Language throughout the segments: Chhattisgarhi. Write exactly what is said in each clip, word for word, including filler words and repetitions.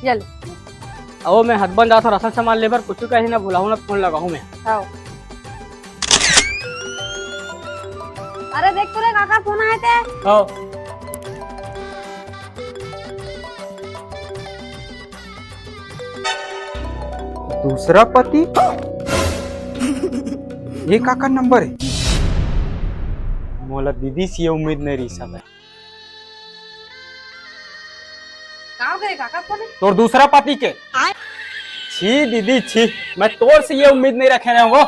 चल। अहो, मैं हद बन जात हूँ, राशन सामान ले बर, कुछ कहीं ना भुलाहूँ ना, फोन लगाहूँ मैं। हाँ। अरे देख तो रे काका, फोन आए ते। हाँ। दूसरा पति? ये काकर नंबर है? मोला दीदी से ये उम्मीद नहीं रही सब है। का हो गए काका, फोन है? तोर दूसरा पति के। आय? छी दीदी छी, मैं तोर से ये उम्मीद नहीं रखे रहे वो।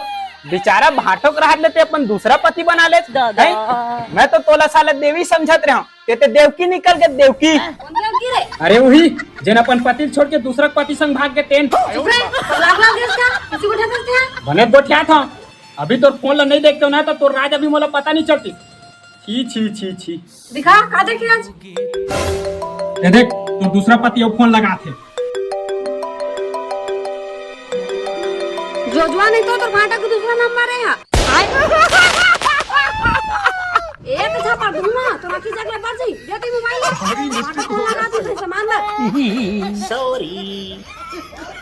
बेचारा भांटो के रहत लेते अपन दूसरा पति बना ले। दादा। हैं? मैं तो तोला साला देवी समझत रहे हूँ, ते ते देवकी निकल के देवकी। कौन देवकी रे? अरे वही, जेन अपन पति ल छोड़ के दूसरा पति संग भाग के तेन। चुप रे, पगला उगला गेस का? किसी को ठेकस थे? बने गोठिया था। अभी तोर फोन ला नहीं देखते हो ना, तो तोर राज अभी मोला पता नहीं चलती। छी, छी, छी, छी। दिखा, का देखे आज? ये देख, तोर दूसरा पति अब फोन लगाथे। जोजुआ नहीं तो तोर भांटा के दूसरा नंबर है यहाँ। एक झापड़ दूंगा, तो राखी जगह बढ़ जाई। दे तू मोबाइल। भांटा फोन लगा दे, सामान ला। सॉरी।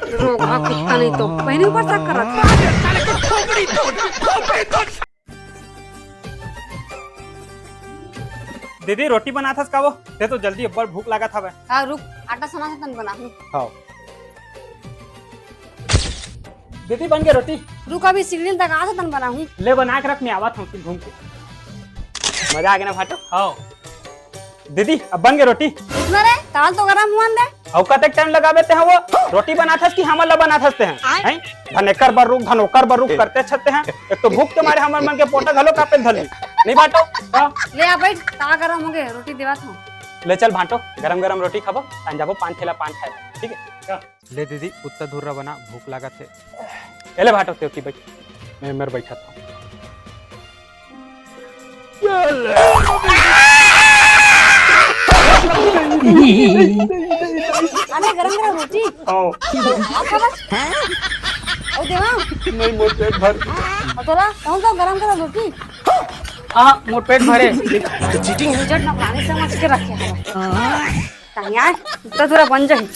रोगहा कुत्ता नहीं तो, पहले ऊपर शक करत। दीदी, रोटी बनाथस का वो? ते तो जल्दी, अब्बड़ भूख लागत हवय। हाँ, रुक, आटा सना हे तन बनाहूँ। हाँ। दीदी, बन गे रोटी। रुक, अभी सिगड़ी ल दगा हे तन बनाहूँ। ले, बना के रख, मैं आवत हूँ, फिर घूम के। मजा आ गया ना भाटो? हाँ। दीदी, अब बन गे रोटी। रुक ना रे, ताल तो गरम हुआ दे। अउ कतेक टाइम लगाबे ते वो? रोटी बनाथस कि हमन ला बनाथस ते हैं? आय। हैं? धन एकर बर रुक, धन ओकर बर रुक करते छते हैं। एक तो भूख के मारे हमर मन के पोटा घलो कापे धरली। नहीं भाटो? हाँ। ले आ बैठ, ता गरम हो गए, रोटी देवत हूँ। ले चल भाटो, गरम गरम रोटी खाबो, तान जाबो पान ठेला पान खाए। ठीक है? हाँ। ले दीदी, उत्ता धुर्रा बना, भूख लागत हे। ए ले भाटो, तेवकी बैठ, मैं मेर बैठत हूँ। अरे गरम गरम रोटी। हाँ। अच्छा बस। ओ देवा। नहीं, मोर पेट भर। और तोरा कौन सा गरम गरम रोटी? हाँ, मोर पेट भरे। चीटिंग झंझट नौकरानी समझ के रखे हवे। कहीं आए, तो थोड़ा बन जाए।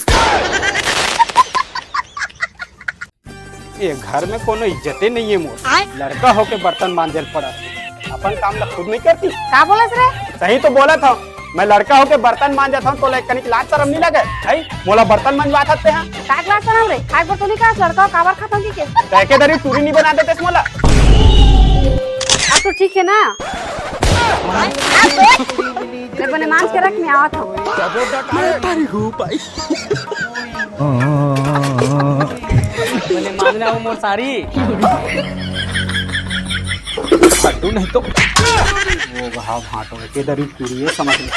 ये घर में कोनो इज्जते नहीं है मोर। आय। लड़का होके बर्तन मांजे ल पड़त हे। अपन काम ला खुद नहीं करती। का बोलस रे? सही तो बोलत हूँ। मैं लड़का होके बर्तन मांजत हूँ, तोला एक कनिक लाज शरम नहीं लगे? हैं? मोला बर्तन मंजवात हस ते हैं? का लाज शरम रे? खाए बर तो नहीं कहा लड़का हो, काबर खात हूँ कि के? तैके दरी टूरी नहीं बना देते मोला। अब तो ठीक है ना? मैं बने मांज के रख, मैं आवत हूँ। मैं तारी हूँ भाई। बोले, मांजना हो मोर सारी। फटू नहीं तो। वो भाव भाटो है, के दरी पूरी है, समझ ले।